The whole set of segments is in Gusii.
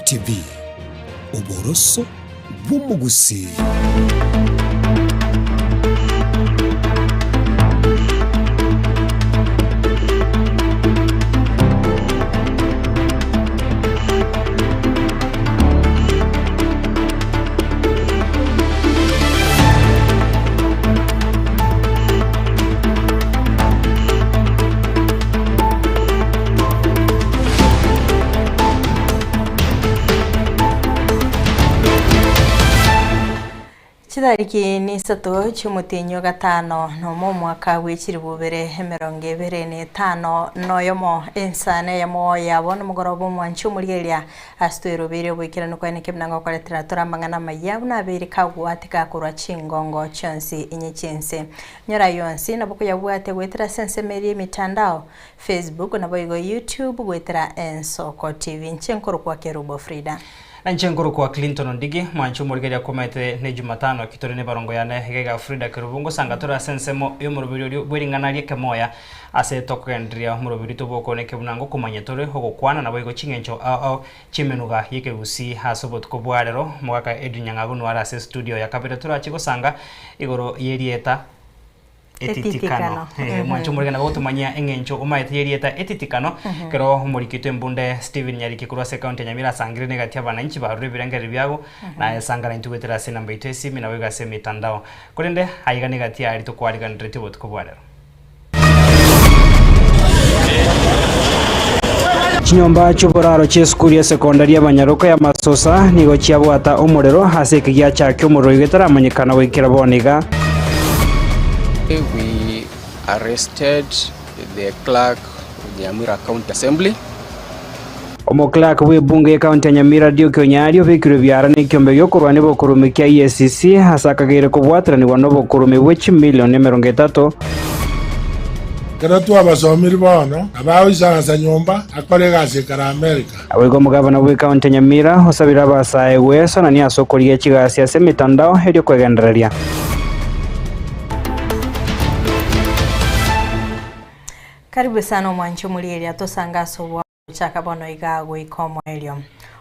TV, oboroso bw'omogusii. Chitariki nisato chi'omotienyi o gatano nomo omwaka bwe chilifu ibere emerongo ebere na etano na oyomo, ensano eyemo yabo nomogoroba omwanchi omorigereria Ase twerobeire oboikeranu kwaye naki buna ngokoretera tore amang'ana amaya buna abeire kagwatika korwa chingongo chionsi inye chi'ense. Nyora ayio onsi nabo koyabwate goetera ase ensemo eria y'emitandao, Facebook naboigo YouTube goetera Ensoko TV. Inche nkorokwa Kerubo Frida. Na inche nkorokwa Clinton Ondigi, mwanche omorigereria komete ne Jumatano eki tore nebarongo yane iga iga Frida Kerubo ngosanga tore ase ensemo y'omoroberi oria bw'ering'ana ri'ekemoya Ase tokogendereria omoroberi tobokoneke buna ngokomanya tore ogokwana naboigo ching'encho ao ao chi'emenuga y'ekegusii ase obotuko bwa rero. Omogaka Edwin Nyang'agu nware ase estudio ya kabere torache gosanga igoro y'erieta etitikano. Etitikano. Mwanche omorige nabo gotomanyia eng'encho omaete y'erieta etitikano ekero omorikitwe embunde Stephen Nyariki korwa ase ekaunti ya Nyamira asangire negati y'abananchi barure ebirengererio biabo na esangana intwe goetera ase enamba yaito y'esimi naboigo ase emitandao. Korende aiga negati aria tokwariganeretie obotuko bwa rero. Chinyomba chi'oboraro chi'esukuru ya sekondari y'abanyaroka ya Masosa nigo chiabwata omorero ase ekegiacha ki'omorero igo etaramanyekana goikera bono iga. We arrested the clerk of the Nyamira County Assembly. Omoclerk bw'ebunge y'ecounty ya Nyamira Duke Onyari obekirwe biara n'ekiombe gi'okorwania obokurume kia EACC ase akageire kobwataranigwa n'obokurume bwe chimilion 30. Ekero twabasomirie bono, nabo agoisaransa nyomba, akore egasi ekare Amerika. Naboigo omogabana bw'ecounty ya Nyamira osabire abasae gwesonania ase okorigia chigasi ase emetandao erio kwegendereria. Karibu sana omwanchi omorieria tosange ase obwa Gochaka bono iga goika omoerio.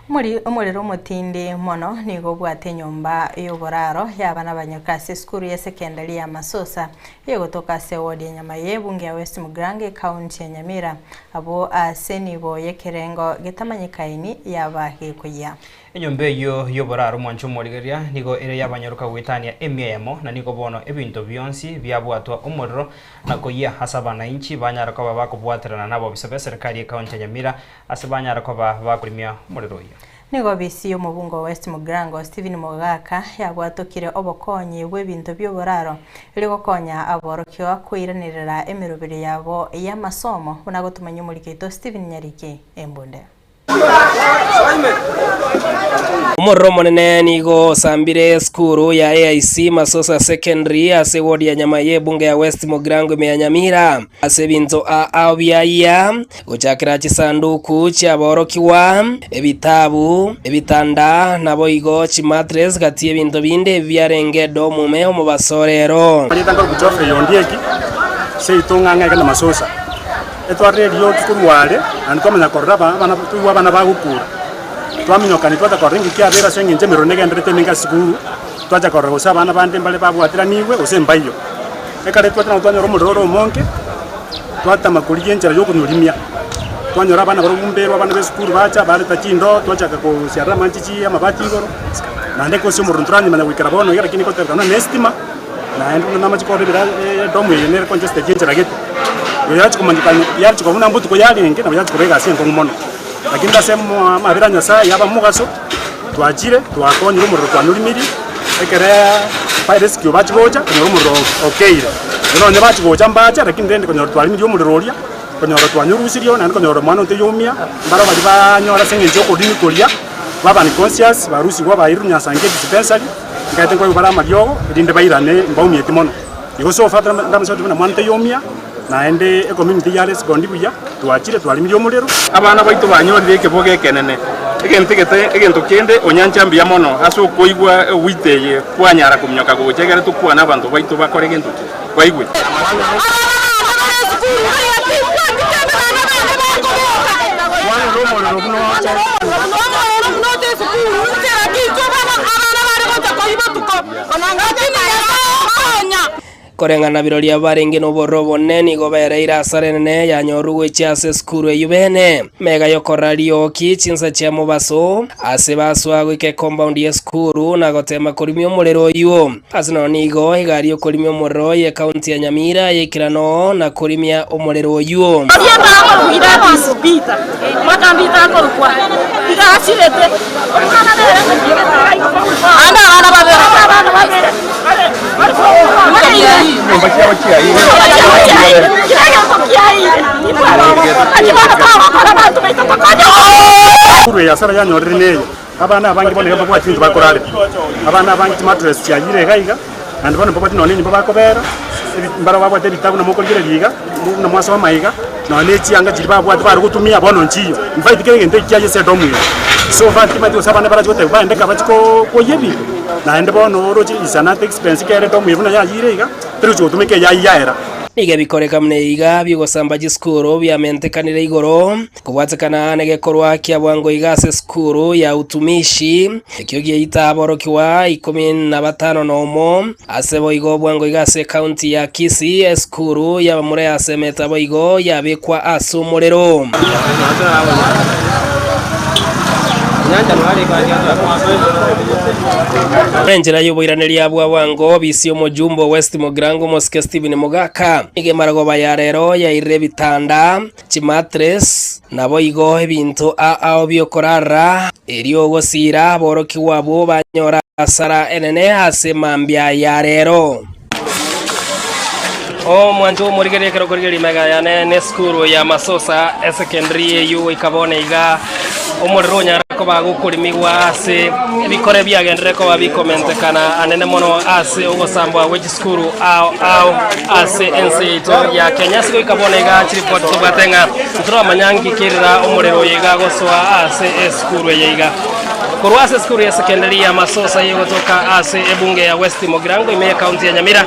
Omori omorero omotindi mono nigo obwate enyomba y'oboraro y'abana abanyoka ase esukuru ya secondary ya Masosa eyegotoka ase eward ya Nyamaye ebunge ya West Mugirango ecounty ya Nyamira abwo ase nibo y'ekerengo getamanyekaini yaba gekoyia. Enyomba eyio y'oboraro omwancho omorigereria nigo ere y'abanyaroka goetania emia eyemo, na nigo bono ebinto bionsi biabwatwa omorero na koyia ase abanainchi banyare koba bakobwaterana nabobisa b'eserekari y'ekaunti ya Nyamira ase banyare koba bakorimia omorero oyio. Nigo obisi y'omobunge o West Mugirango Stephen Mogaka yabwatokire obokonyi bw'ebinto bi'oboraro erio gokonya aborokigwa koiranerera emeroberio yabo y'amasomo buna gotomanyia omoriki oito Stephen Nyariki Embunde. Omorero omonene nigo osambire esukuru ya AIC Masosa Secondary ase eward ya Nyamaiya ebunge ya West Mugirango ime ya Nyamira ase ebinto ao biayia gochakera chisanduku chiaborokigwa, ebitabu, ebitanda naboigo chimatress gati y'ebinto binde ebi biarenge edomu ime omobaso orero. Erieta nkorokwa Geoffrey Ondieki, seito ng'a ng'aike na Masosa. Etwarire erioki korwa are, naende twamanya korora aba abana toigwe abana bagokura. Twaminyokania twacha korora engaki yabeire ase eng'encho emerero negenderete emenge ase esukuru, twacha korora gose abana bande mbare babwatiranigwe gose mbaiyo. Ekero twachire nabo twanyora omorero ore omonge, twatama korigia enchera ya okonyorimia. Twanyora abana barobwo mberwa abana ba esukuru bacha bareta chindoo, twachaka kosiarera amache chi amabati igoro, naende gose omorero ntoranyomanya goikera bono iga lakini goterekana buna ne estima. Naende buna namache korora ebira edomu eye nere congested enchera gete, igo yachia komanyekana yachia koba buna mbotuko yarenge nabo yachia koba egasi enkong'u mono. Lakini ase amo amabera a Nyasaye yaba mogaso, twachire twakonyire omorero twanyorimirie, ekereee fire rescue bachia gocha konyora omorero okeire. Bono nonye bachia gocha mbache lakini rende konyora twarimirie omorero oria, konyora twanyorusirie naende konyora omwana otoyomia, mbaro baria baanyora ase eng'encho ya okorimi koria, baba unconscious barusigwa bairwe Nyasae dispensary. Nkaete nkoigwa bare amariogo, erinde bairane mbaumieti mono. Igo so far ndamosabete buna mwana taiomia, naende ecommunity yare esikondi buya, twachire twarimirie omorero. Abana baito banyorire ekebogo ekenene, egento egete egento kende onyancha mbuya mono ase okoigwa ewito eye kwanyara kominyoka gocha egere tokwane abanto baito bakore egento ki? Baigwe. Koreng'ana biroria barenge nobororo obonene nigo baereire asara enene yanyorwa gochia ase esukuru eyio bene. Mega yokorora rioki chinsa chia mobaso, ase basoa goika ecompoundi y'esukuru na gotema korimia omorero oyio. Ase nonya nigo egari y'okorimia omorero y'ecounty ya Nyamira yaikera noo na korimia omorero oyio. Korwa eyasara yanyorire neye, abana abange bono iga mbabwati chinto bakorarera, abana abange chimatress chiayire iga iga, naende bono mbabwati nonye enyomba bakobera, ebi mbaro babwate ebitabu nabo mokorigereria iga, buna mwasoma iga, nonye na echianga chiria babwate bare gotumia bono nchiyo. In fact kera egento ekiaye ase edomu eye. So far timanyeti gose abana barachi goteba baende ka bachi koo koyia ebinto, naende bono oroche is another expense kere edomu eye buna yayire iga, teri gochi gotumeka eyayia yaera. Nigo ebikoreka buna iga bi'ogosamba chisukuru biamentekanire igoro, kobwatekana negekorwa kia bwango iga ase esukuru ya utumishi, ekio giaita aborokigwa ikomi na batano nomo. Ase boigo bwango iga ase ekaunti ya Kisii, esukuru y'abamura yasemete boigo yabekwa ase omorero. Enchera y'oboiraneria bwa bwango obisi y'omojumbe o West Mugirango omosike Stephen Mogaka nigo emaragoba ya rero yairire ebitanda, chimatres, naboigo ebinto ao biokorara erio ogosiira aborokigwa abwo banyora asara enene ase mambia ya rero. Omwancho omorigereria ekero okorigereria magega yane nesukuru ya Masosa Esecondary eyio goika bono iga omorero onyare koba gokorimigwa ase ebikore biagenderere koba bikomentekana anene mono ase ogosambwa gwe chisukuru ao ao ase ense yaito ya Kenya. Ase goika bono iga chiripoti tobwate ng'a ntoramanya nki kerera omorero oyo iga gosoa ase esukuru eye iga. Korwa ase esukuru ya secondary ya Masosa egotoka ase ebunge ya West Mugirango ime y'ecounty ya Nyamira,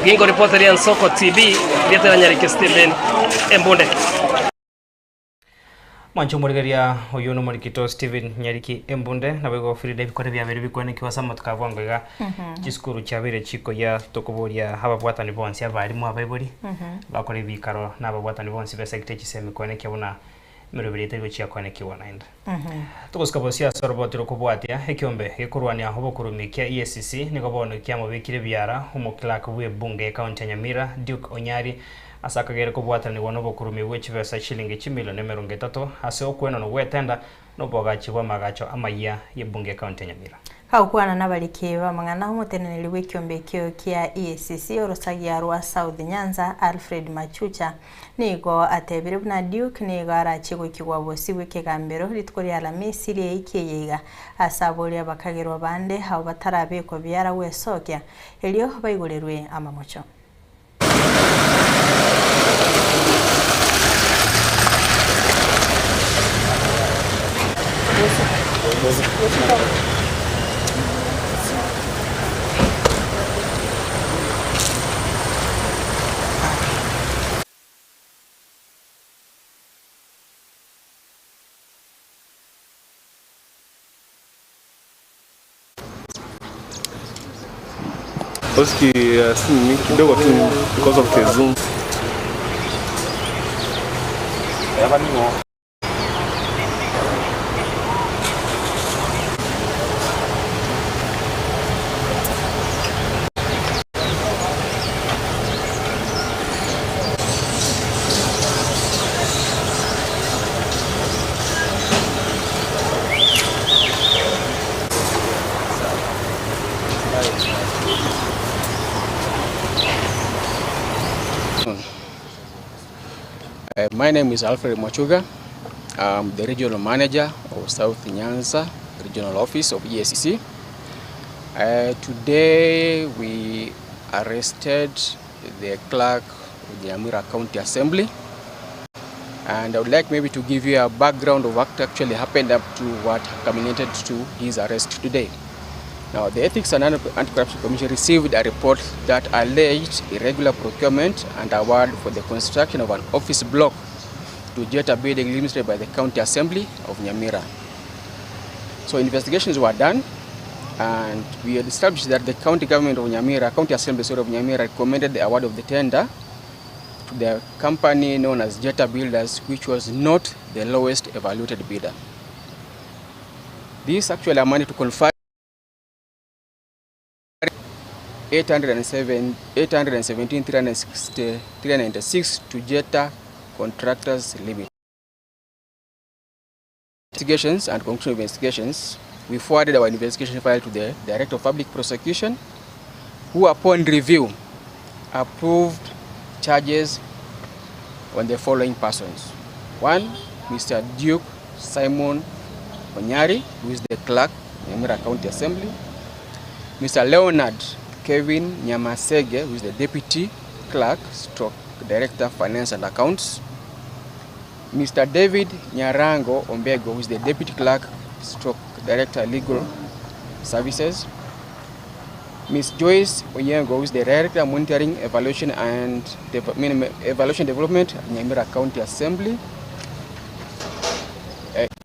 Ginko ripoteria Ensoko TV, rieta ria Nyariki Stephen Embunde. Mwanche omorigereria oyio nomorikito Stephen Nyariki Embunde naboigo Frida ebikore biabeire bikwenekiwa ase amatuko a bwango iga chisukuru chiabeire chikoyia tokoboria ababwatani bonsi abalimu abaibori bakore ebikaro na ababwatani bonsi besegete chisemi kwenekia buna emeroberi etari gochia kwenekiwa naende. Togosika bosio ase oroboti rokobwatia ekiombe gekorwania obokurumi kia EACC nigo bono kiamobekire ebiara omoclerk bw'ebunge y'ecounty ya Nyamira Duke Onyari ase akagere kobwatanigwa nobokurumi bwe chibesa chilingi chimilion emerongo etato ase okwenanwa gwetenda noboagachi bw'amaagacho amayia y'ebunge y'ecounty ya Nyamira. Gagokwana nabariki b'amang'ana, omoteneneri bw'ekiombe ekio kia EACC orosagia rwa South Nyanza, Alfred Machucha, nigo atebire buna Duke nigo arachie goikigwa bosio bw'ekegambero rituko ria Alamisi ri'eiki eye iga, ase aboria abakagerwa bande abwo batarabekwa biara gwesokia, erio baigorerwe amamocho. Oski simu kidogo tu because of the zoom. My name is Alfred Mwachuga. I'm the regional manager of South Nyanza Regional Office of EACC. Today we arrested the clerk of the Nyamira County Assembly, and I would like maybe to give you a background of what actually happened up to what culminated to his arrest today. Now, the Ethics and Anti-Corruption Commission received a report that alleged irregular procurement and award for the construction of an office block to Jeta Building Limited by the County Assembly of Nyamira. So investigations were done, And we had established that the county government of Nyamira, County Assembly sorry, of Nyamira recommended the award of the tender to the company known as Jetta Builders, which was not the lowest evaluated bidder. This actually amounted to confer 807, 817, 360, 396 to Jetta Contractors Limited. Investigations and conclusion of investigations, we forwarded our investigation file to the Director of Public Prosecution, who upon review approved charges on the following persons. One, Mr. Duke Simon Onyari, who is the clerk, Nyamira County Assembly. Mr. Leonard Kevin Nyamasege, who is the deputy clerk, stroke director, finance and accounts. Mr. David Nyarango Ombego, who is the deputy clerk, stroke director, legal services. Ms. Joyce Onyango, who is the director, monitoring, evaluation and evaluation development, Nyamira County Assembly.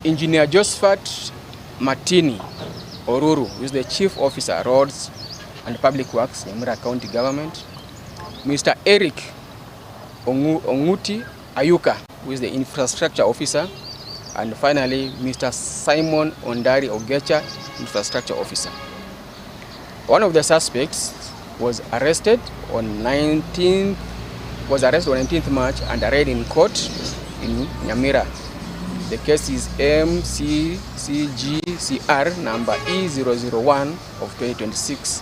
Engineer Josephat Martini Oruru, who is the chief officer, roads and public works, Nyamira County Government. Mr. Eric Onguti Ayuka, who is the infrastructure officer. And finally, Mr. Simon Ondari Ogecha, infrastructure officer. One of the suspects was arrested on 19th, was arrested on 19th March and arraigned in court in Nyamira. The case is MCCGCR number E001 of 2026,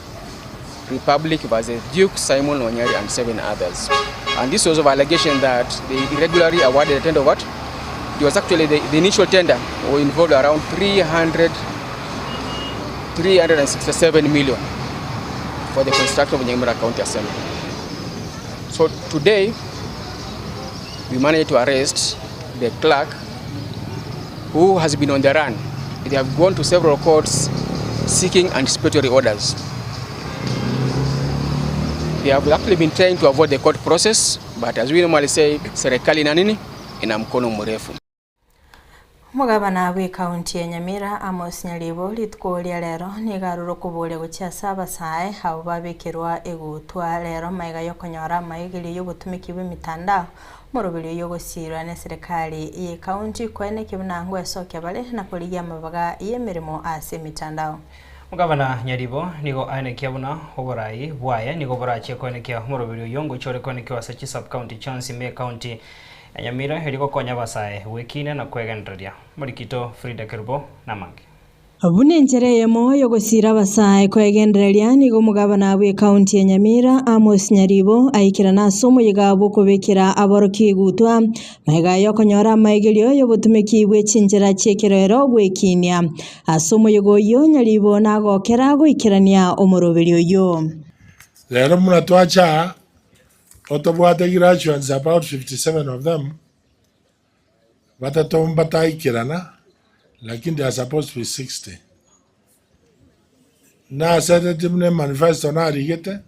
Republic versus Duke Simon Onyari and 7 others. And this was of allegation that they irregularly awarded a tender of what? It was actually the initial tender involved around 367 million for the construction of Nyamira County Assembly. So today, we managed to arrest the clerk who has been on the run. They have gone to several courts seeking anticipatory orders. They have actually been trying to avoid the court process, but as we normally say, serikali ina nini? Ina mkono mrefu. Omogabana bw'ekaunti ya Nyamira Amos Nyaribo rituko ria rero nigo arure okoboria gochia ase abasae abo babekerwa egutwa rero maiga yokonyora amaigerio y'obotumiki bw'emitandao omoroberi oyo ogosirwa na eserikali y'ekaunti koene buna ngwesokia bare na korigia amabaga y'emirimo ase emitandao. Omogabana Nyaribo nigo aenekia buna oborai bwaye nigo borachie koenekia omoroberi oyo ngochore koenekiwa ase chisub-county chionsi ime ekaunti ya Nyamira eri gokonya abasae gwekina na kwegendereria. Morikito Frida Kerubo namange. Buna enchera eyemo yogosira abasae kwegendereria nigo omogabana bw'ekaunti ya Nyamira Amos Nyaribo aikirana ase omoyiga bw'okobekera aborokia egutwa maiga yokonyora amaigerio y'obotumiki bw'echinchera chi'ekerero gwekinia ase omoyiga oyo Nyaribo nagokera goikerania omoroberi oyo. Rero muna twacha otobwate graduates about 57 of them batato mbataikirana lakini they are supposed to be 60. Naseteti buna manifesto narigete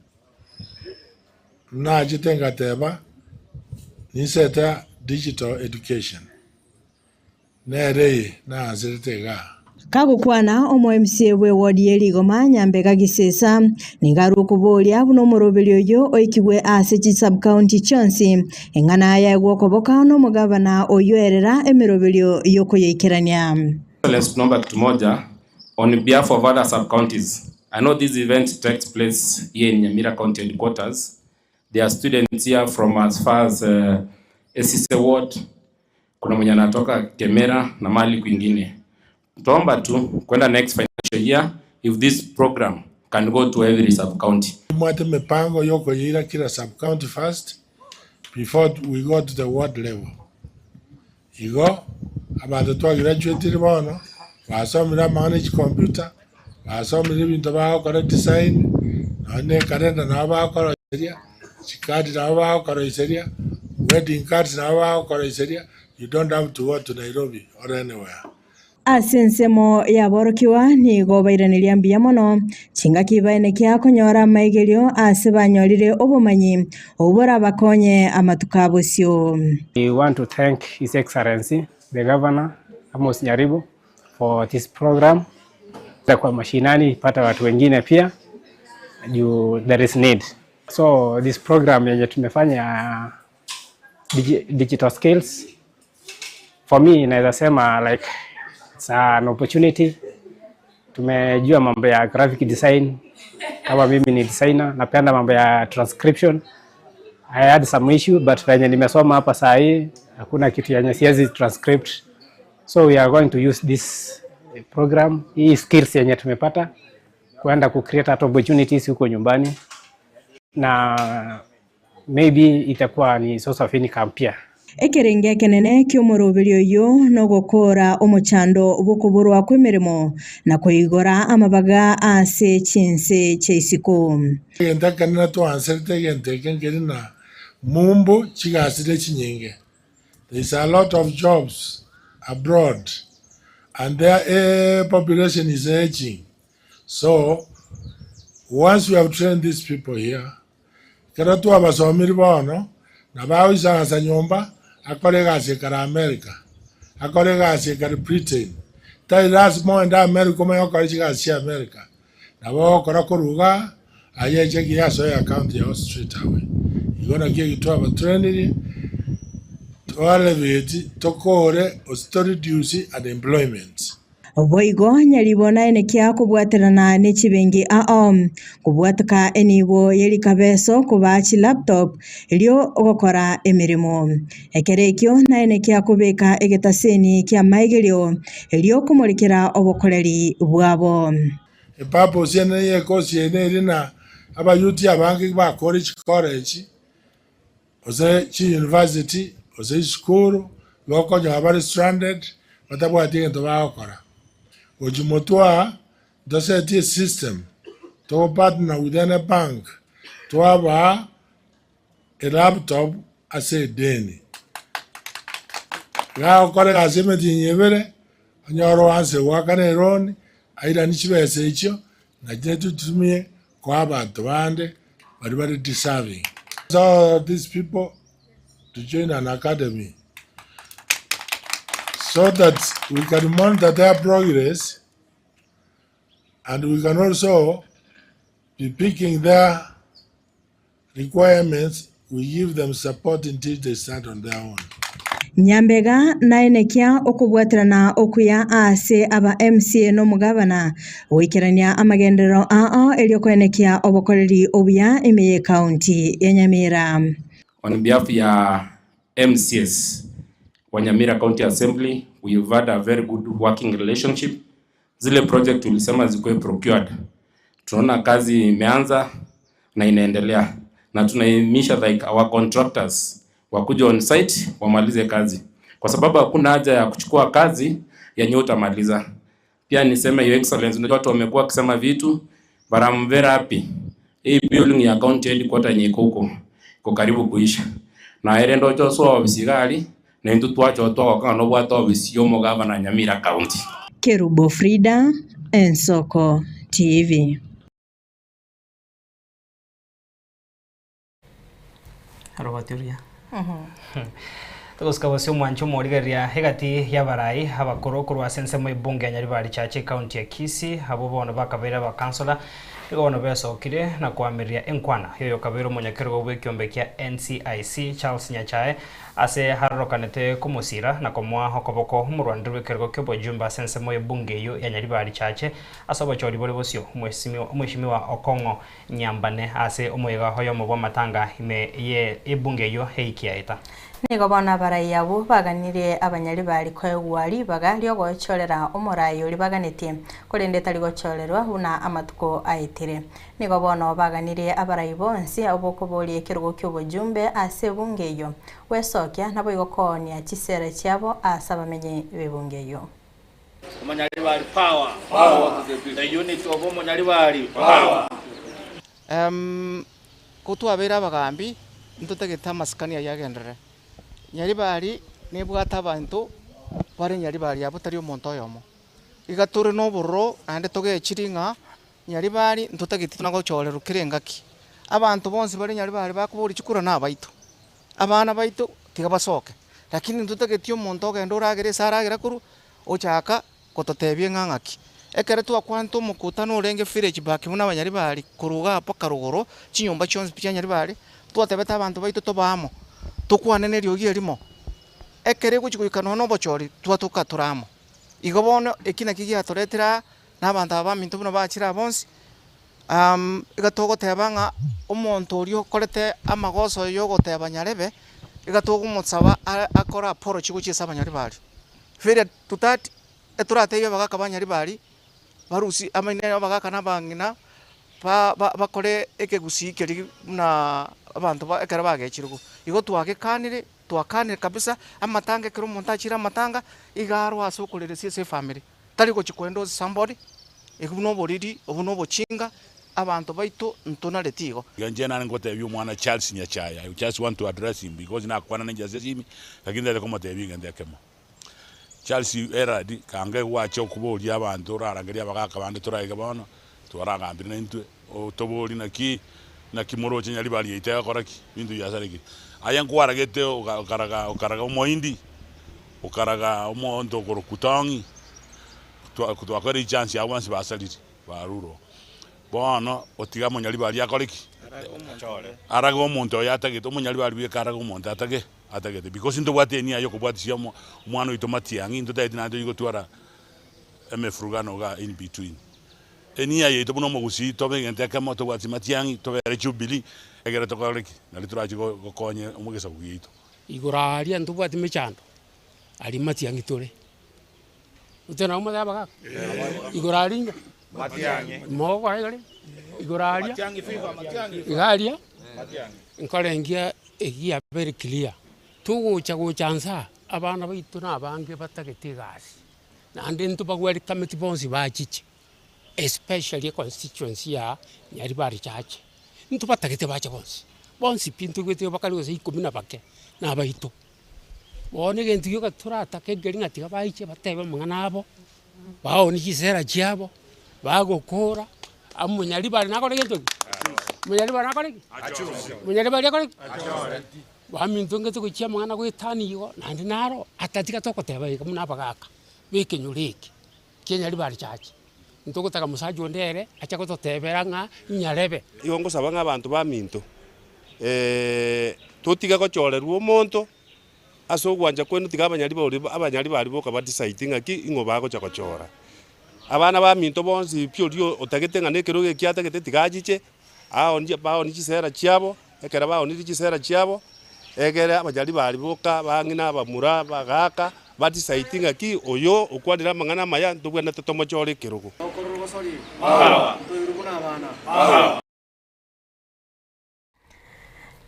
nachete ngateba ninsete digital education nereye naanserete igaa. Kagokwana omo MCA bwe ward ye Rigoma Nyambega Gisesa nigaru okuboria buna omoroberi oyo oikigwe ase chisub-county chionsi eng'ana yaegwa okoboka n'omogabana oyo erera emeroberio yokoyaikerania. Let's tunaomba kitu moja on behalf of other sub-counties. I know this event takes place here in Nyamira County headquarters. There are students here from as far as Esise Ward, kuna mwenye anatoka Kemera na mali kwingine. Tuomba tu kwenda next financial year if this program can go to every sub-county. Mwate mipango yokoyira kila sub-county first before we go to the ward level. Igo abantu twagraduate bono basomire amang'ana computer basomire ebinto bagokora design nonye ekalenda nabo bagokoroseria chikadi nabo bagokoroseria wedding cards nabo bagokoroseria. You don't have to go to Nairobi or anywhere. Ase ensemo yaborokiwa nigo bairaneria mbuya mono chingaki baenekia konyora amaigerio ase banyorire obomanyi obwo bakonye amatuko abosio. We want to thank His Excellency the Governor Amos Nyaribo for this program. Kwa mashinani pata watu wengine pia juu there is need. So this program yenye tumefanya digital skills for me inaweza sema like it's an opportunity. Tumejua mambo ya graphic design, kama mimi ni designer, napenda mambo ya transcription. I had some issue but venye nimesoma hapa saa hii hakuna kitu yenye siwezi transcript. So we are going to use this program, hii skills yenye tumepata kuenda ku create hata opportunities huko nyumbani na maybe itakuwa ni source of income pia. Ekerenge ekenene kia omoroberi oyo nogokora omochando bw'okoborwa kwa emeremo na koigora amabaga ase chinse chia isiko. Egento ekenene twanserete egento eke nkeri na mumbu chigasire chinyinge. There is a lot of jobs abroad and their population is aging. So once we have trained these people here, ekero twabasomiri bono, nabo agoisaransa nyomba, akore egasi ekare America, akore egasi ekare Britain. Tari lasima ogende America omanye gokora chigasi chia America. Nabo ogokora korwa igaa, aye echeki yasoa eaccount yao straight away. Igo naki eki twabatrainiri, toelevate, tokore gose to reduce unemployment. Boigo nyaribo naenekia kobwaterana ne chibenki ao, kobwateka enibo ye rikabeso kobaa chilaptop erio ogokora emeremo. Ekero ekio naenekia kobeka egetaseni ki'amaigerio erio komorekera obokoreri bwabo. Epurpose ene y'ecourse eye neri na abayouth abange bakore chicollege gose chiuniversity gose chisukuru igo okonyora bare stranded batabwati egento bagokora. Gochia motwe aa ntosetie esystem togo partner with any bank twabaa elaptop ase edeni. Iga agokora egasi emetienyi ebere onyore oanse goakana eloan airanie chibesa echio nachi tochitumie koa abanto bande baria bare deserving. So these people to join an academy so that we can monitor their progress and we can also be picking their requirements, we give them support until they start on their own. Nyambega naenekia okobwaterana okuya ase aba MCA na omogabana goikerania amagenderero ao erio koenekia obokoreri obuya ime y'ecounty ya Nyamira. On behalf ya MCAs wa Nyamira County Assembly, we've had a very good working relationship. Zile project tulisema zikuwe procured, tunaona kazi imeanza na inaendelea, na tunaimisha like our contractors wakuja on site wamalize kazi, kwa sababu hakuna haja ya kuchukua kazi yenye utamaliza. Pia niseme Your Excellency, unajua watu wamekuwa wakisema vitu, but I'm very happy. Hii building ya county headquarter yenye iko huko iko karibu kuisha na ere ndocho so ofisi gari na intu twacho twagokana no bwata ofisi yo omogavana Nyamira County. Kerubo Frida, Ensoko TV. Arobati oria. Togosika bosio omwancho omorigereria egati y'abarai abakoro korwa ase ensemo y'ebunge ya Nyaribari Chache ecounty ya Kisii abwo bono bakabeire abakansora nigo bono besokire na koamereria enkwana yoyokabeire omonyakerogo bw'ekiombe kia NCIC Charles Nyachae ase arokanete komosira na komoa okoboko omorwandire bw'ekerogo kia obochumbe ase ensemo y'ebunge eywo ya Nyaribari Chache ase obochori bore bosio omweshimiwa Okong'o Nyambane ase omoyega oyomo bwa amatanga ime ye ebunge eywo eikiaeta. Nigo bono abarai abwo baganirie abanyaribari koegwa ribaga riogochorera omorai oria baganetie korende tari gochorerwa buna amatuko aetire. Nigo bono baganirie abarai bonsi abo bokoboria ekerogo kia obojumbe ase ebunge eywo gwesokia nabo igo koonia chisere chiabo ase abamenyi b'ebunge eywo. Omonyaribari power. Power. The unit of Omonyaribari power. Kotwabeire abagambi ntotagete amasikani aywo agenderere. Nyaribari nebwate abanto bare nyaribari abo tari omonto oyomo. Iga tore na obororo naende togechiri ng'a nyaribari ntotagete nagochorerwa kera engaki. Abanto bonsi bare nyaribari bakobori chikura na abaito. Abana baito tiga basoke. Lakini ntotageti omonto ogende oragere ase aragera korwa ochaka gototebia ng'a ng'aki. Ekero twakwanete omokutano orenge village back buna abanyaribari korwa igaa mpaka rogoro, chinyomba chionsi pi chia nyaribari, twatebete abanto baito tobe amo, tokwane na eriogi erimo, ekero egochi goika nonya na obochori, twatoka tore amo. Igo bono eki naki giatoretire aa, na abanto aba baminto buna bachire aa bonsi, iga togoteba ng'a omonto oria okorete amagoso ya ogoteba nyarebe, iga togomosaba akore apology gochia ase abanyaribari. Failure to that, etoratebie abagaka ba nyaribari, barusie amaino abagaka na abang'ina, ba- ba bakore ekegusii keria buna abanto ba ekero bagechirwe. Igo twagekanire, twakanire kabisa, amatanga ekero omonto achire amatanga, iga arwe ase okoreresia ase efamiri. Tari gochia ko endorse somebody, ebi buna oboriri, obu na obochinga, abanto baito ntonareti igo. Iga inche nare ngotebia omwana Charles Nyachae, I just want to address him because nakwana ninche ase esimi, lakini ntagete komotebia egento ekemo. Charles Eradi kanga gwacha okoboria abanto orarangerie abagaka bande toraiga bono, twaragambire naintwe, otoborie naki naki moroche Nyaribari yaito egokora ki, ebinto biasarekire. Aye nkwaragete oka okaraga okaraga omohindi, okaraga omonto okorokwa Tong'i, twa twakoire chance abwo bonsi basarire, barure oo. Bono otiga omonyaribari akore ki? Arage omonto oyo atagete, omonyaribari bweka arage omonto atage atagete because ntobwate enia ya okobwatisia omo omwana oito matiang'i, ntotageti naende tochi gotwara emefurugano igaa in between. Enia yaito buna omogusii tobe egento ekemo tobwati matiang'i, tobere Jubilee, egere tokore ki? Nari torachi go gokonya omogesaku giaito. Igoro aria ntobwati mechando, aria matiang'i tore. Gose nabo motebe abagaka? Igoro aria inga? Mogokora iga rende? Igoro aria, iga aria, nkorengia egia very clear, togocha gocha nsa aa, abana baito na abange batagete egasi, naende ntobagwerikameti bonsi bachiche, especially econstituency ya Nyaribari chache, ntobatagete bache bonsi, bonsi pi ntoigwete bakare gose ikomi na bake, na abaito. Bono egento gioka toratake nkeri ng'a tiga baiche batebe amang'ana abo, baonie chisera chiabo, bagokora, omonyaribari nakore gento ki? Omonyaribari nakore ki? Omonyaribari akore ki? Baminto ngete gochia amang'ana goetania igo, naende naro, atatiga togoteba iga buna abagaka ba ekenyoro eke, kia Nyaribari church, ntogotaka mosacha onde ere, ache gototebera ng'a nyarebe. Igo ngosaba ng'a abanto baminto, totige gochorerwa omonto ase ogwancha kwaino, tiga abanyaribori abanyaribari boka ba decide ng'aki ing'o bagocha gochora. Abana baminto bonsi pi oria otagete ng'a na ekerogo eki atagete tiga achiche, aonie baonie chisera chiabo, ekero baonirie chisera chiabo, egere abanyaribari boka abang'ina abamura abagaka, ba decide ng'aki oyo okwanire amang'ana amaya ntobwenerete tomochore ekerogo.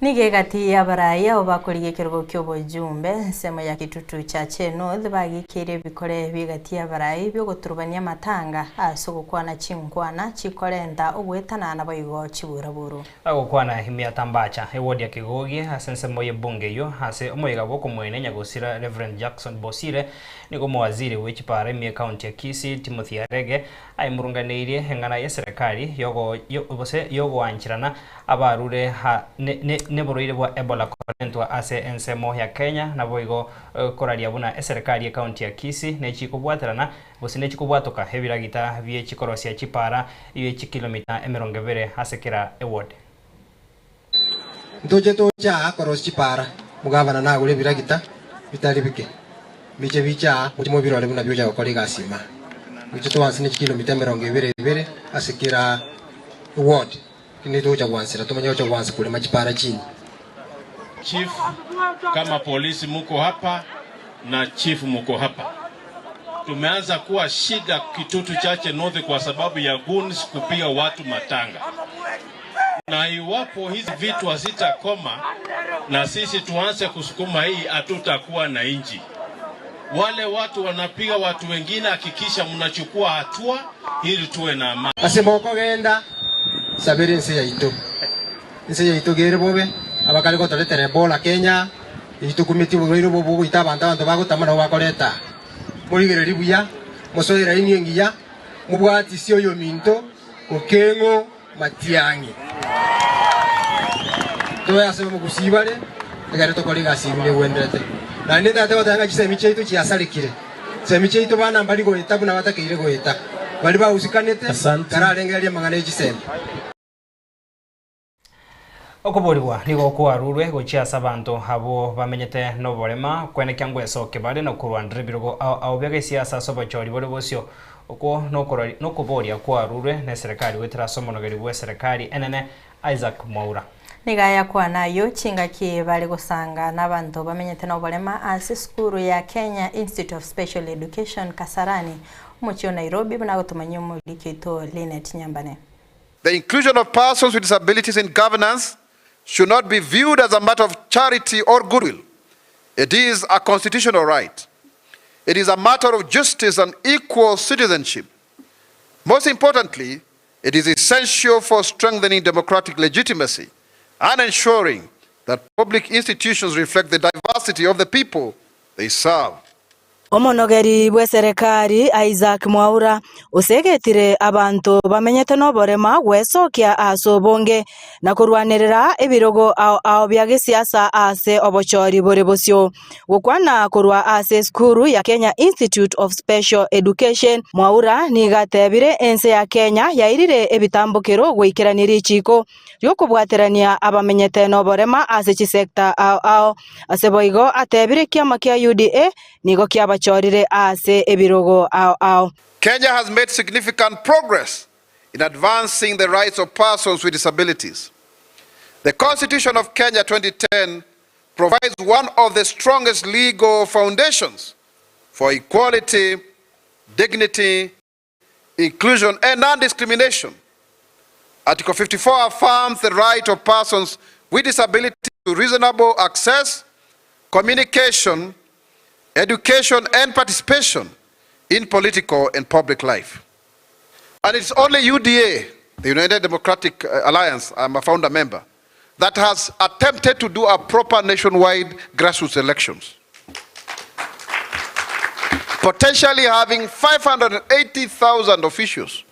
Nigo egati y'abarai abo bakorigia ekerogo ki'obojumbe ensemo ya Kitutu Chache North bagikeire ebikore bi'egati y'abarai bi'ogoturubania amatanga ase ogokwana chinkwana chikorenta ogoetanana naboigo chiburaburu. Agokwana Himiata Mbacha, ewodi ya Kigogi ase ensemo y'ebunge eyio ase omoyega bw'okomoenia nyagosira Rev. Jackson Bosire, nigo omowaziri bwe chipara ime ekaunti ya Kisii Timothy Arege aimurunganeirie eng'ana y'eserekari yogo gose yogoancherana abarure ha ne ne neborwaire bwa Ebola korentwa ase ensemo ya Kenya naboigo koraria buna eserekari y'ekaunti ya Kisii nechikobwaterana gose nechikobwatoka ebiragita bie chikorosia chipara bie chikilomita 20 ase kera eward. Ntoche toche aa korosia chipara, omogavana nagore ebiragita bitari bike, mbiche biche aa moche mobirore buna biocha gokora egasi ime aa. Gocha twanse ne chikilomita 22 ibere ase kera eward, lakini togocha gwansera tomanye gocha gwansa korema chipara chinyi. Chief, kama polisi muko hapa na chief muko hapa. Tumeanza kuwa shida Kitutu Chache North kwa sababu ya goons kupiga watu matanga, na iwapo hizi vitu hazitakoma na sisi tuanze kusukuma hii, hatutakuwa na inji. Wale watu wanapiga watu wengine, hakikisha mnachukua hatua ili tuwe na amani. Ase mokogenda, sabera ense yaito. Ense yaito iga ere bobe, abakare gotoretera Ebola Kenya, eyio tokumetie oborwaire obo bogoita abanto, abanto bagotama nabo bakoreta aa. Morigererie buya, mosoe eraini engiya, mobwatisie oyominto Okeng'o Matiang'i. Toe ase omogusii bare, ekero tokora egasi eye buna egwenerete. Naende ntagete goteba ng'a chisemi chiaito chiasarekire. Chisemi chiaito bana mbari goeta buna batakeire goeta. Baria bahusikanete, tararengereria amang'ana e chisemi. Okoborigwa nigo kwarurwe gochia ase abanto abwo bamenyete noborema, kwenekia ngwesokia bare na korwanera ebirogo ao ao bia gesiasa ase obochori bore bosio. Okwo nokoboria kwarurwe neserekari goetera ase omonogeri bw'eserekari enene Isaac Mwaura. Nigo ayakwana ayio chingaki bare gosanga nabanto bamenyete noborema ase esukuru ya Kenya Institute of Special Education Kasarani, omochie o Nairobi buna agotomanyia omoriki oito Linet Nyambane. The inclusion of persons with disabilities in governance should not be viewed as a matter of charity or goodwill. It is a constitutional right. It is a matter of justice and equal citizenship. Most importantly, it is essential for strengthening democratic legitimacy and ensuring that public institutions reflect the diversity of the people they serve. Omonogeri bw'eserekari Isaac Mwaura osegetire abanto bamenyete noborema gwesokia ase obonge na korwanerera ebirogo ao ao bia gesiasa ase obochori bore bosio. Gokwana korwa ase esukuru ya Kenya Institute of Special Education, Mwaura nigo atebire ense ya Kenya yairire ebitambokero goikerania richiko ri'okobwaterania abamenyete noborema ase chisecta ao ao. Ase boigo atebire ekiama kia UDA nigo kiabachorire ase ebirogo ao ao. Kenya has made significant progress in advancing the rights of persons with disabilities. The Constitution of Kenya 2010 provides one of the strongest legal foundations for equality, dignity, inclusion and non-discrimination. Article 54 affirms the right of persons with disability to reasonable access, communication, education and participation in political and public life. And it's only UDA, the United Democratic uh, Alliance, I'm a founder member, that has attempted to do a proper nationwide grassroots elections. Potentially having 580,000 officials.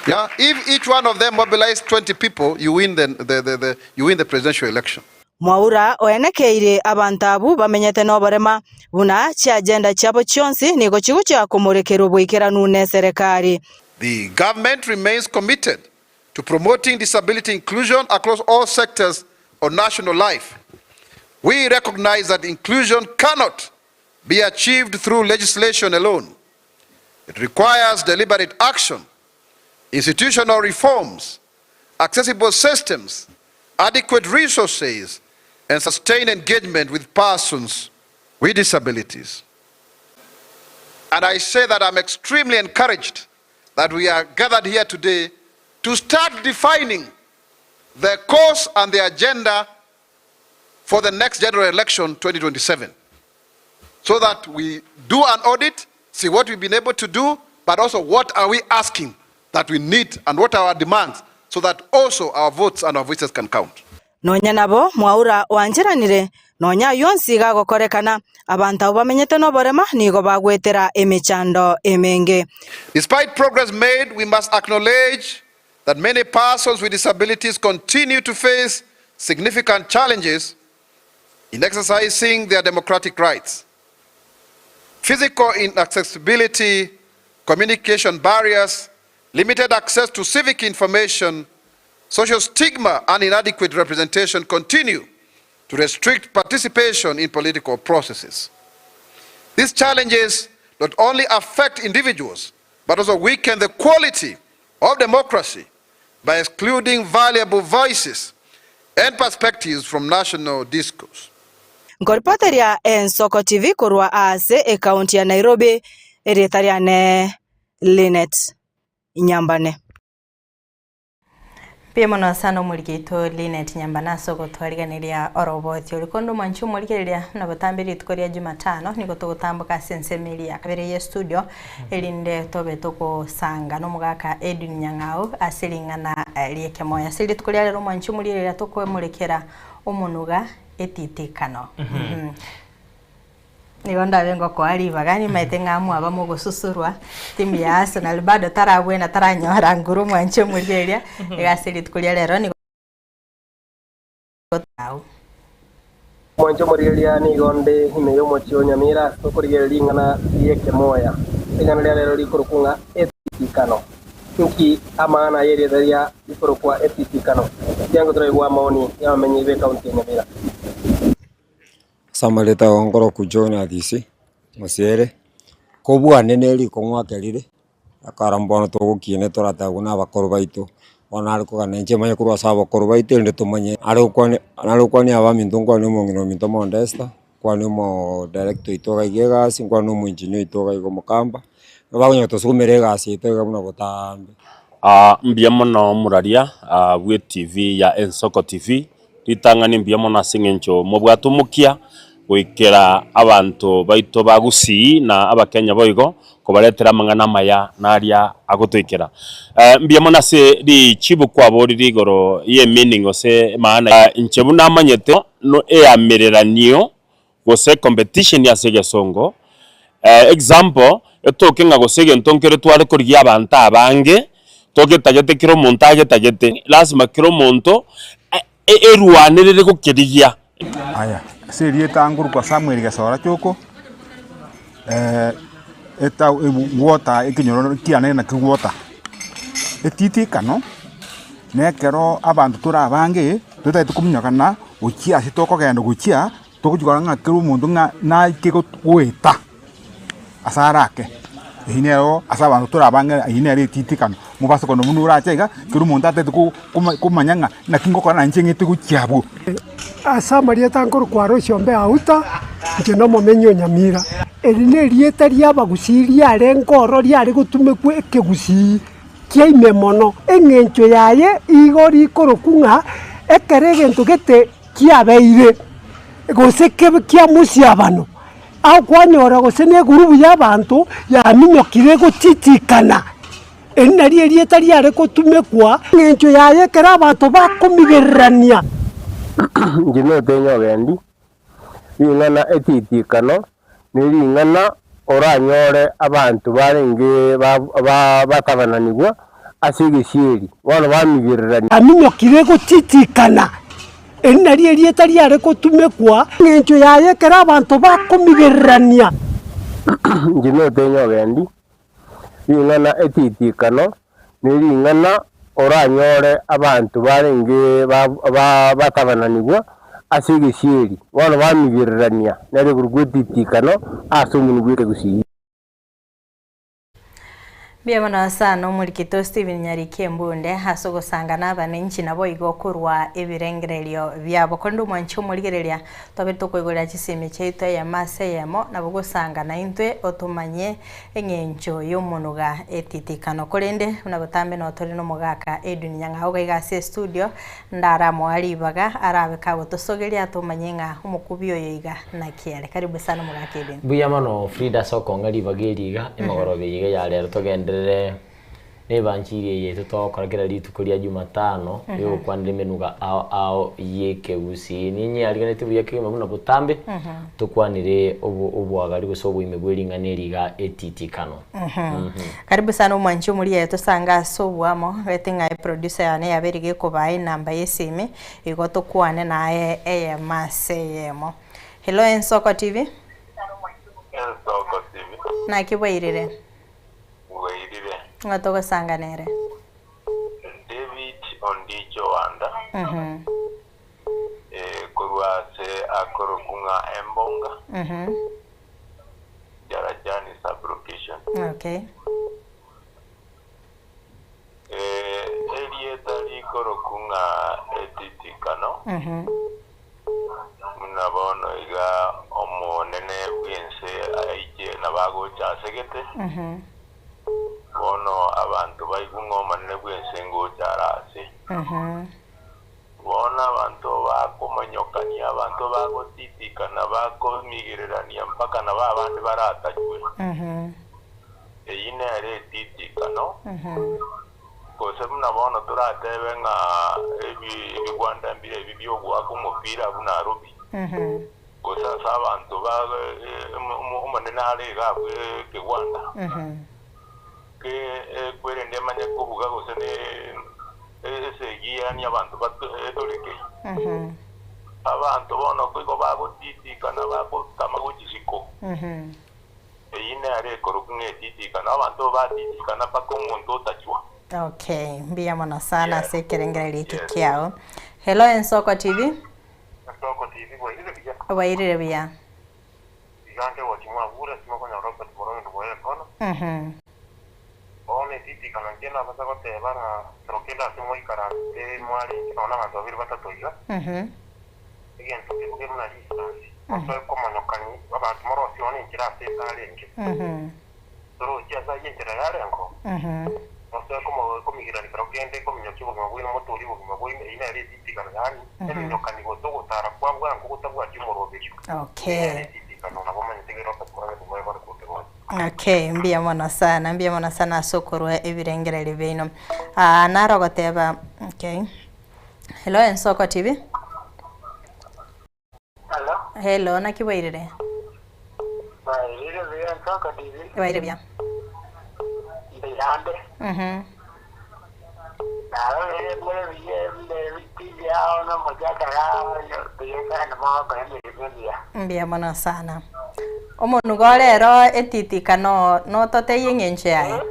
Yeah, if each one of them mobilized 20 people, you win the, the, the, the, you win the presidential election. Mwaura oenekeire abanto abwo bamenyete noborema, buna chiagenda chiabo chionsi nigo chigochia komorekerwa oboikeranu neserekari. The government remains committed to promoting disability inclusion across all sectors of national life. We recognize that inclusion cannot be achieved through legislation alone. It requires deliberate action, institutional reforms, accessible systems, adequate resources, and sustained engagement with persons with disabilities. And I say that I'm extremely encouraged that we are gathered here today to start defining the course and the agenda for the next general election 2027 so that we do an audit, see what we've been able to do, but also what are we asking that we need and what are our demands so that also our votes and our voices can count. Nonya nabo Mwaura oancheranire, nonya ayio onsi gagokorekana, abanto abwo bamenyete noborema nigo bagwetera emechando emenge. Despite progress made, we must acknowledge that many persons with disabilities continue to face significant challenges in exercising their democratic rights. Physical inaccessibility, communication barriers, limited access to civic information, social stigma and inadequate representation continue to restrict participation in political processes. These challenges not only affect individuals, but also weaken the quality of democracy by excluding valuable voices and perspectives from national discourse. Nkoripoteria Ensoko TV korwa ase ekaunti ya Nairobi, erieta riane Linet Nyambane. Mbuya mono sana omoriki oito Linet Nyambane ase ogotwariganeria oroboti ori. Korende omwanchi omorigereria buna botambe rituko ria Jumatano nigo togotamboka ase ensemo eria ya kabere ye studio erinde tobe togosanga nomogaka Edwin Nyang'au ase ring'ana riekemoyo. Ase rituko ria rero omwanchi omorigereria tokomorekera omonuga etitikano. Nigo ndabe ngokoa ribaga nimaete ng'a mwaba mogosusurwa timu ya Arsenal bado tarabwena taranyora nguru omwanche omorigereria iga ase rituko ria rero nigo au. Omwanche omorigereria nigo nde ime y'omochie o Nyamira ase okorigereria ring'ana ri'ekemoya. Ring'ana ria rero rikorokwa ng'a Etitikano. Inki amang'ana aya erieta ria rikorokwa Etitikano? Tiango toraigwe amaoni y'abamenyi b'ekaunti ya Nyamira. Ase amarieta ago nkorokwa John Athisi, Mosiere, kobwane ne rikong'u akerire, ekero mbono togokina toratebwe na abakoro baito, bono nare kogana inche manye korwa ase abakoro baito erinde tomanye, nare gokwania nare gokwania abaminto nkwane omong'ina ominto Modesta, nkwane omooo director oito iga iga egasi, nkwane omoengineer oito iga iga omokamba, nabo bakonyara gotosukumera egasi yaito iga buna botaambe. Mbuya mono omoraria bwe TV ya Ensoko TV, ritang'ani mbuya mono ase eng'encho mobwate omokia goikera abanto baito ba Gusii na Abakenya boigo kobaretera amang'ana amaya naria agotoikera. Mbuya mono ase richibu kwaborire igoro ye meaning gose emaana inche buna amanyete no eamereranio gose competition ase egesongo, example, etoke ng'a gose egento nkere tware korigia abanto abange, togetagete kera omonto agetagete, lasima kera omonto erwanerere gokerigia. Aya, ase erieta nkorokwa Samuel Gesora Choko, eta gwota ekenyoro kiane naki gwota. Etitikano, na ekero abanto tore abange, totagete kominyokana gochia ase tokogenda gochia, togochia korora ng'a kera omonto ng'a naike goeta ase arake. Eyio nero ase abanto tore abange eyio nere etitikano, mobasa kono buna orache iga, kera omonto atagete ko koma komanya ng'a naki ngokora nainche ng'ete gochia abwo. Ase amarieta nkorokwa Aloisi Ombe Auta, inche nomomenyi o Nyamira. Eri nerieta ri'abagusii riarenge oro riare gotumekwa ekegusii. Kiaime mono. Engencho yaye igo rikorokwa ng'a ekero egento gete kiabeire, gose kebe kia mosiabano, ao kwanyora gose na egurubu y'abanto yaminyokire gotitikana. Eri nario erieta riare gotumekwa. Engencho yaye ekero abanto bakomigererania. Inche notenye ogendi, ring'ana etitikano nering'ana oranyore abanto barenge batabananigwa ase egesieri, bono bamigererania. Aminyokire gotitikana, eri nario erieta riare gotumekwa. Engencho yaye ekero abanto bakomigererania. Inche notenye ogendi, ring'ana etitikano nering'ana oranyore abanto barenge batabananigwa ase egesieri, bono bamigererania nere igoro gw'etitikano ase omonwa bw'ekegusii. Mbuya mono sana omorikito Stephen Nyariki Embunde ase ogosanga na abananchi naboigo korwa ebirengererio biabo. Korende omwanchi omorigereria tobe tokoigorera chisemi chiaito eyemo ase eyemo nabo gosanga naintwe otomanye eng'encho y'omonuga etitikano. Korende buna botambe notore nomogaka Edwin Nyang'au iga iga ase estudio ndaramoa ribaga arabe kagotosogeria atomanye ng'a omokubi oyo iga naki are. Karibu sana omogaka Edwin. Mbuya mono Frida ase okong'a ribaga eri iga, emegoroba eye iga ya rero togenderere Nebanchiri eye yaito togokora kera rituko ria Jumatano yogokwanera emenuga ao ao y'ekegusii. Ninyeariganetie buya kegima buna botambe tokwanere obwagari gose oboime bwe ring'ana eri iga etitikano. Karibu sana omwanchi omoria tosange ase oboamo gete ng'a eproducer yane yabeire gekobaa enamba y'esimi igo tokwane naye eyemo ase eyemo. Hello Ensoko TV. Ensoko TV. Naki bwairire? Bwairire. Ng'a togosanga nere. David Ondicho Wanda, korwa ase akorokwa ng'a Embonga, Darajani sub-location. Okay. Erieta rikorokwa ng'a etitikano, buna bono iga Omonene bw'ense aiche nabo agocha asegete, bono abanto baigwe ng'a Omonene bw'ense ngocha are ase. Bono abanto bakomonyokania, abanto bagotitikana, bakomigererania mpaka nabo abande baratachwe. Eyio nere etitikano, gose buna bono toratebe ng'a ebigwanda mbire ebi bi'ogoaka omopira abwo Nairobi, gose ase abanto ba Omonene are iga abwo ekegwanda, ke kwerende emanye kobuga gose ne esegi yaani abanto etoreke. Abanto bono igo bagotitikana bagotama gochia isiko. Eyio. Eyio nere ekorokwa ng'a etitikano, abanto batitikana mpaka omonto otachwa. Okay, mbuya mono sana ase ekerengererio eke kiao. Hello Ensoko TV. Ensoko TV bwairire buya. Bwairire buya. Iga nkegochi mwabure timokonyora Robert Morogendo bwaye ekono. Bono etitikano inche nabasa goteba ng'a ekero kende ase mwaikaransete mwarenge nonya na abanto babere batato iga, egento kebuge buna risasi, mosoe komonyokani abanto morosie bono enchera ase etarenge. Torochi ase ayio enchera yarengo? Mosoe komigerania kero kende kominyokia obogima bwaino motoorie obogima bwaino, eyio nere etitikano, yaani eminyokani gose ogotara kwa bwango gotabwati omoroberio. Eyio nere etitikano, nabo omanyete gere Robert Morogendo bwaye bono korwa Kegocha. Okay, mbuya mono sana, mbuya mono sana ase okorwa ebirengererio biaino. Ah, naro ogoteba, okay. Hello Ensoko TV. Hello. Hello, naki bwairire? Bwairire buya Ensoko TV. Bwairire buya. Mbuyande. Narorire more buya TV yao na omochakara ao buya sana mogokora emeremo emiya. Mbuya mono sana. Omonuga ore ero etitikano nototebie eng'encho yaye?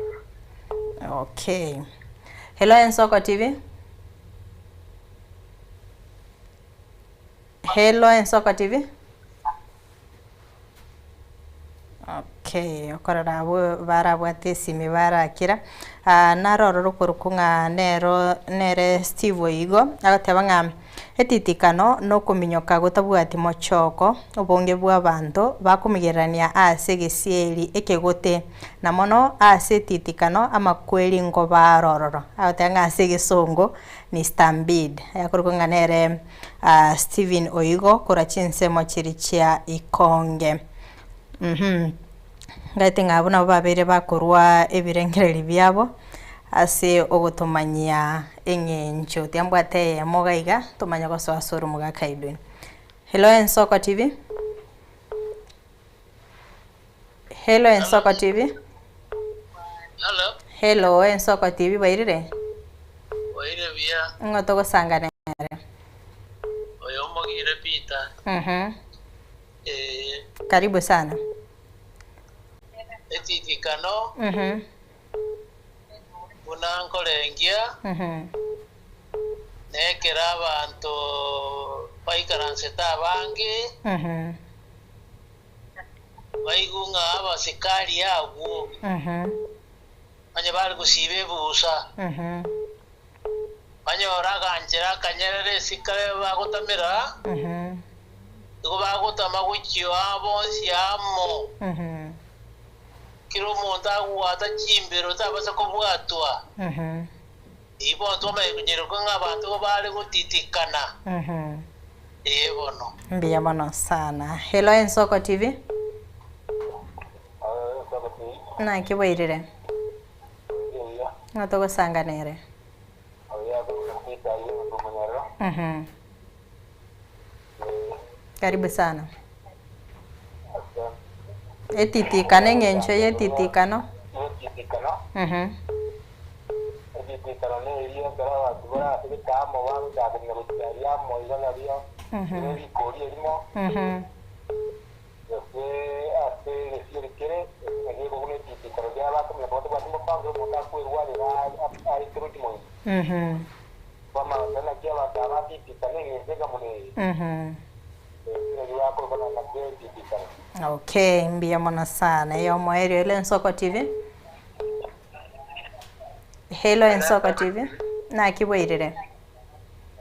Okay. Hello Ensoko TV. Hello Ensoko TV. Okay, okorora abwo barabwate esimi barakira, ah naro ororo okorokwa ng'a nero nere Steve Oigo, agoteba ng'a etitikano na okominyoka gotabwati mochoko, obonge bwa abanto bakomigererania ase egesieri ekegote, na mono ase etitikano amakweri nkoba aro ororo. Agoteba ng'a ase egesongo ni stampede, akorokwa ng'a nere Stephen Oigo korwa chinsemo chiria chia Ikonge. Ngaete ng'a abwo nabo babeire bakorwa ebirengererio biabo ase ogotomanyia eng'encho. Tiga mbwate eyemo iga iga tomanye gosoa ase oromogaka Edwin. Hello Ensoko TV. Hello Ensoko TV. Hello. Hello Ensoko TV bwairire? Bwairire buya. Ng'o togosanga nere? Oyo omogire Peter. Ee. Karibu sana. Etitikano. Buna nkorengia. Nekero abanto baikaransete abange. Baigwe ng'a abasikari agwo onye bare gosiba ebusa, banyore aganchera akanyerere esika bagotamera, igo bagotama gochia aa bonsi amo. Kera omonto agwata chimbero tabasa kobwatwa. Eyio bono twamanya konyeroka ng'a abanto igo bare gotitikana. Ee bono. Mbuya mono sana. Hello Ensoko TV. Naki bwairire? Ng'o togosanga nere? Karibu sana. Etitikano eng'encho ya etitikano. Etitikano neria ekero abanto bare ase getaamo bagochakania gochia aria amo iga nario ere rikori erimo, gose ase egesieri kere, eke nakio gekobuna etitikano riabo bakomanya koba tobwati mopango omonto akwerwarera aeterwe chimoino. Kwamanya naki abanto aba batitikana eng'encho ekamuna eye, eke nakio gakorokwa nakio etitikano. Okay, mbuya mono sana. Eyomoerio ere Ensoko TV. Hello Ensoko TV. Naki bwairire?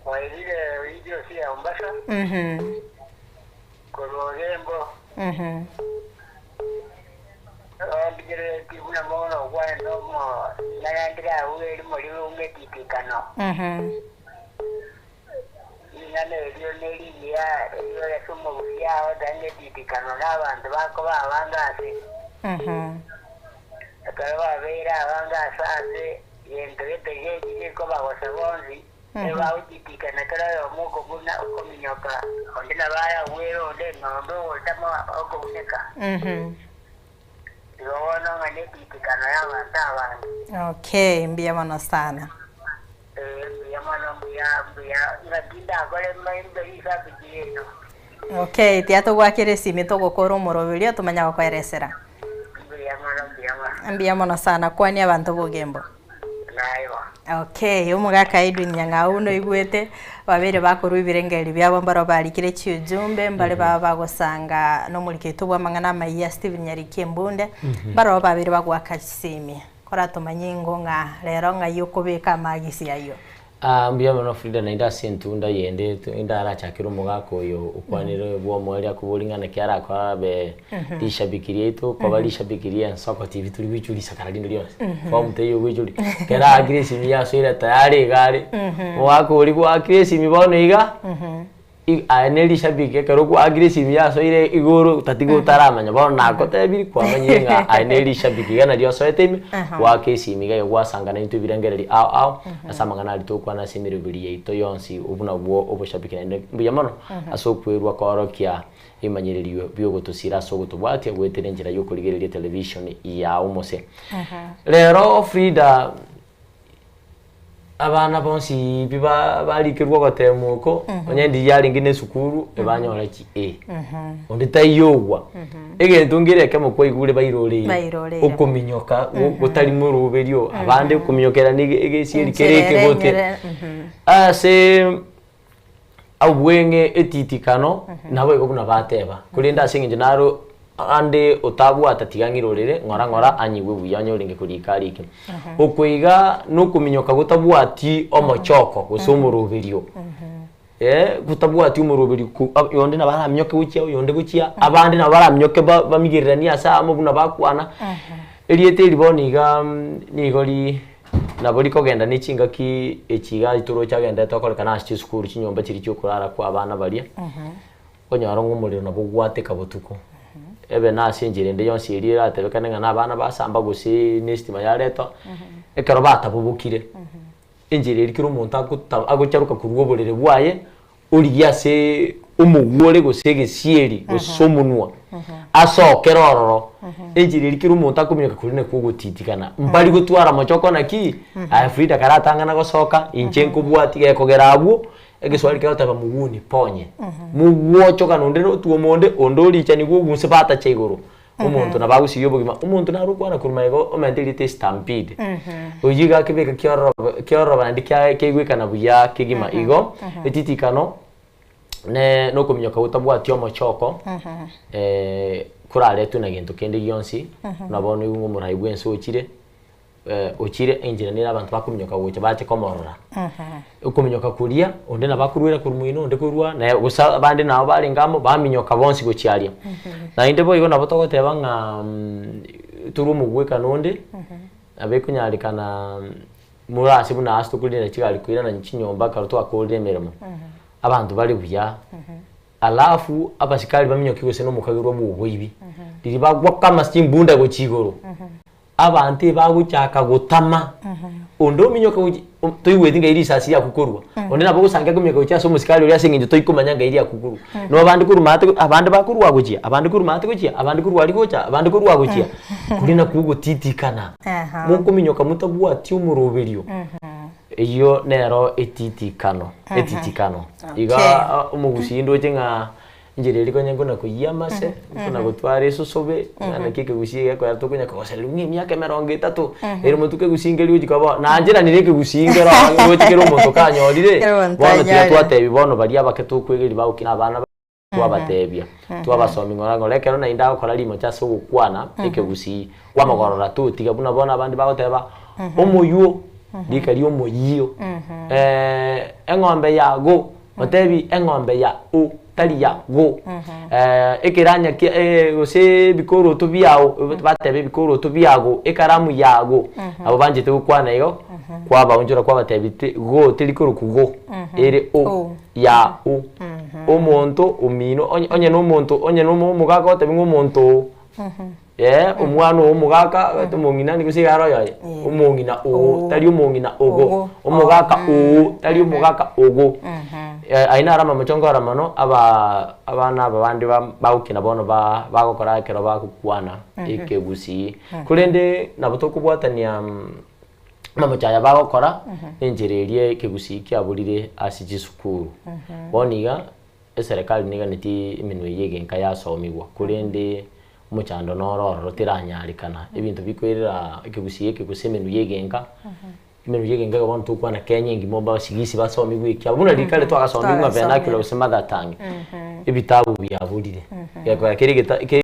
Bwairire oiche ase ya Mombasa, korwa Ogembo. Ondigereretie buna mono okwane nomo nagendire agwo erimo riunge etitikano. Ring'ana erio nerigiya erio ase omogusia agotenga etitikano na abanto bakoba abange ase. Ekero babeire abange ase ase gento gete geki gekobagosa bonsi, ebagotitikana kera oyomo okobuna okominyoka, onde nabo aragwere onde, na onde ogotama okobuneka. Igo bono ng'a netitikano y'abanto abange. Okay, mbuya mono sana. Ee, mbuya mono, mbuya, mbuya. Ng'aki ndakore mbe risabiki yaino? Okay, tiga togwakere esimi togokora omoroberio tomanye gokoeresera. Mbuya mono sana, kwania abanto bogembo. Naye bo. Okay, omogaka Edwin Nyang'au noigwete, babeire bakorwa ebirengererio biabo mbaro barikire chiujumbe, mbare baba bagosanga nomoriketo bw'amang'ana amayia Stephen Nyariki Embunde, mbaro babeire bagoaka chisemi. Koratomanye ingo ng'a rero ng'ai okobeka amagisi ayio. Ah, mbuya mono Frida naende ase entunda yende ndarachakere omogaka oyo okwanire bw'omoerio akobori ng'a naki arakore abe rishabiki riaito koba rishabiki ria ensoko TV tori goichwa risakara rinde rionsi form teiyo ogoichoria ekero aakire esimi yasoire tayari iga are omogaka oria gwaakire esimi bono iga. Aye ne rishabiki ekero kwaakire esimi yasoire igoro tatiga otaramanya bono nagotebirie kwamanyire ng'a aye ne rishabiki iga nario osoete ime goaka esimi iga iga gwasanga naintwe ebirengererio ao ao ase amang'ana aria tokwana ase emeroberi yaito yonsi obwo nabwo oboshabiki naende mbuya mono ase okwerwa koorokia ebimanyererio biogotosira ase ogotobwatia goetera enchera ya okorigereria etelevision yao mose. Rero Frida. Abana bonsi pi barikerwe ogoteema oko, onye ndiria yarenge na esukuru, ebanyore chi A. Onde taiyo ogwa. Egento nkere ekemo kwaigure bairoreire, Bairoreire. okominyoka gotari moroberio, abande okominyokera na egesieri kere Enchera ere ekegote. enyere, Ase obweng'e etitikano, naboigo buna bateba, korende ase eng'encho naro ande otabwata tiga ng'irorere ng'ora ng'ora anyigwe buya onye orenge korika arike. Oko iga nokominyoka gotabwati omochoko gose omoroberio, gotabwati omoroberio ko oyonde nabo araminyoke gochia oyonde gochia, abande nabo baraminyoke bamigereranie ase amo buna bakwana, erieta eri bono iga nigo ri nabo rikogenda ne chingaki echi iga toroche agenderete okorekana ase chisukuru chinyomba chiria chiokorara kwa abana baria. Okonyora ng'a omorero nabo ogwateka botuko, ebe na ase enchera ende yonsi eria eratebekane ng'a na abana basamba gose na estima yaretwa, ekero batabobokire, enchera eria kera omonto agota agocharoka korwa oborere bwaye, origia aseee omogwo ore gose egesieri gose omonwa, asokere ororo, enchera eria kera omonto akominyoka koria nakwo ogotitikana, mbari gotwara mochoko naki, aye Frida karatang'ana gosoka, inche nkobwatia gekogera abwo. Egeswali kegoteba muguni ponye. Mugwochokana onde notuoma onde, onde orichanigwe ogunse batacha igoro. Omonto nabo agosiria obogima, omonto naro okwana korwa magega omente erieta estampede. Oyio iga akebeka kiororoba kiororoba naende kia kiaigwekana buya kegima. Igo, etitikano ne nokominyoka gotabwati omochoko koraretwe na gento kende gionsi, buna bono oigwe ng'a omorai bwense ochire. ochire enchera nere abanto bakominyoka gocha bache komorora. Okominyoka koria, onde nabo akorwera korwa moino, onde korwa, naye gose abande nabo barenge amo, baminyoka bonsi gochia aria. Naende boigo nabo togoteba ng'a torwe omogwekano onde, nabo ekonyarekana more ase buna ase tokorina chigari koirana chinyomba ekero twakorire emeremo, abanto bare buya. Alafu abasikari baminyoke gose na omokagerwa bwa oboibi, riria bagwaka amase chimbunda gochia igoro. Abanto ebagochaka gotama, onde ominyoka gochia toigweti ngai risasi riakukorwa, onde nabo ogosangia akominyoka gochia ase omosikari oria ase eng'encho toikomanya ngai riakukorwa. No abande korwa maate abande bakorwa gochia, abande korwa maate gochia, abande korwa aria gocha, abande korwa gochia, koria nakwo ogotitikana. Mokominyoka motabwati omoroberio, eyio nero etitikano, etitikano. Iga omogusii ndoche ng'a. Enchera eria konya nkona koyia amase, nkona gotwara esosobe, ng'a naki ekegusii egekoera tokonya kogosereria ng'a emiaka emerongo etato, ere motwe kegusii nkeri gochi koba nancheranire ekegusii nkero roche kera omonto kanyorire, Kera omonto bono tiga anyorire. twatebi bono baria abake tokwegeria bagokina abana ba twabatebia, twabasomia ng'ora ng'ora ekero naende agokora rimocha ase ogokwana ekegusii, kwamogorora totiga buna bono abande bagoteba, omoywo, rika ria omoyio, eng'ombe yago. Otebi eng'ombe ya o, tari ya go. Ekeranya kia gose ebikoroto biao, bateba ebikoroto biago, ekaramu yago. Nabo banchete gokwana igo, kwabaonchora kwabatebi ti go teri korokwa go, ere o, ya o. Omonto omino onye onye na omonto onye na omogaka otebi ng'a omonto oo. Ee, omwana oo omogaka, gati omong'ina nani gose iga are oyoye? Omong'ina oo, tari omong'ina ogo. Omogaka oo, tari omogaka ogo. Ayio naro amamocho nkora mono, aba abana aba bande bagokina bono ba bagokora ekero bagokwana ekegusii. Korende nabo tokobwatania amamocho aya bagokora, na enchera eria ekegusii kiaborire ase chisukuru. Bono iga, eserekari neganetie emenwa eye egenka yasomigwa, korende. Omochando noro ororo teranyarekana, ebinto bikoirera ekegusii eke gose emenwa ya egenka, emenwa ya egenka iga bono tokwana Kenya engima obasigisi basomigwe ekiabo, buna riria kare twagasomigwe ng'a vernacular gose mother tongue, ebitabu biaborire, gekogera kere egeta kere.